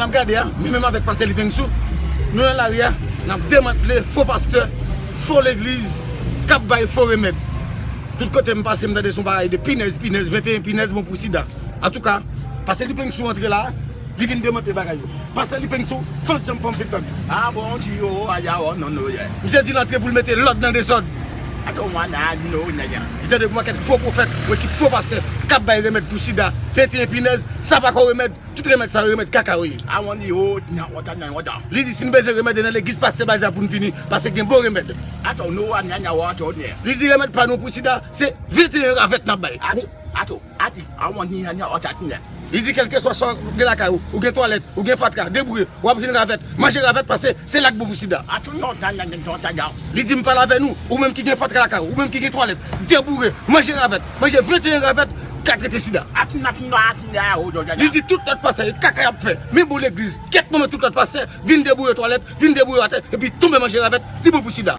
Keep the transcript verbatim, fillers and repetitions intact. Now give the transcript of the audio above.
N ap gade a, mi menm avèk pastè Lipensou, nou nan lari a, n ap demantle fo pastè, fo legliz, k ap bay fo remèd. Tout kote m pase, m tande se yon bagay de pinèz, pinèz, venteyen pinèz bon pou sida. Antouka, pastè Lipensou antre la, li vin demantle bagay yo. Pastè Lipensou, fè yon ti janm fè m fil tande. A bon, ti yo, a ya, o, non, non, yè. Misye di l antre pou l mete lòd nan dezòd. Ato mwa nan, non, nan, nan. Li tande pou makèt fo pwofèt, yon ekip fo pastè, k ap bay remèd pou sida, venteyen pinèz, sa pa ko remèd. Tout remèd sa yo, remèd kaka yo ye. Awan li yo nan wota nan wota. Li di si n bezwen remèd nan legliz pastè Baza pou n vini, paske gen bon remèd. Ato nou an nan wota ne. Li di remèd pa nou pou sida, se venteyen ravèt n ap bay. Ato, ato, ati, awan ni nan wota ne. Li di kèlkeswa sa w gen lakay ou, ou gen twalèt, ou gen fatra, deboure, w ap jwenn ravèt, manje ravèt paske se la k bon pou sida. Ato nou nan nan wota ne. Li di m pale avè nou, ou menm ki gen fatra lakay ou, ou menm ki gen twalèt, deboure, manje ravèt, manje venteyen ravèt, ka trete sida. Li di tout lòt pastè e kaka y ap fè. Men bon legliz, kèt moman tout lòt pastè vin deboure twalèt, vin deboure atè, epi tonbe manje ravèt, li bon pou sida.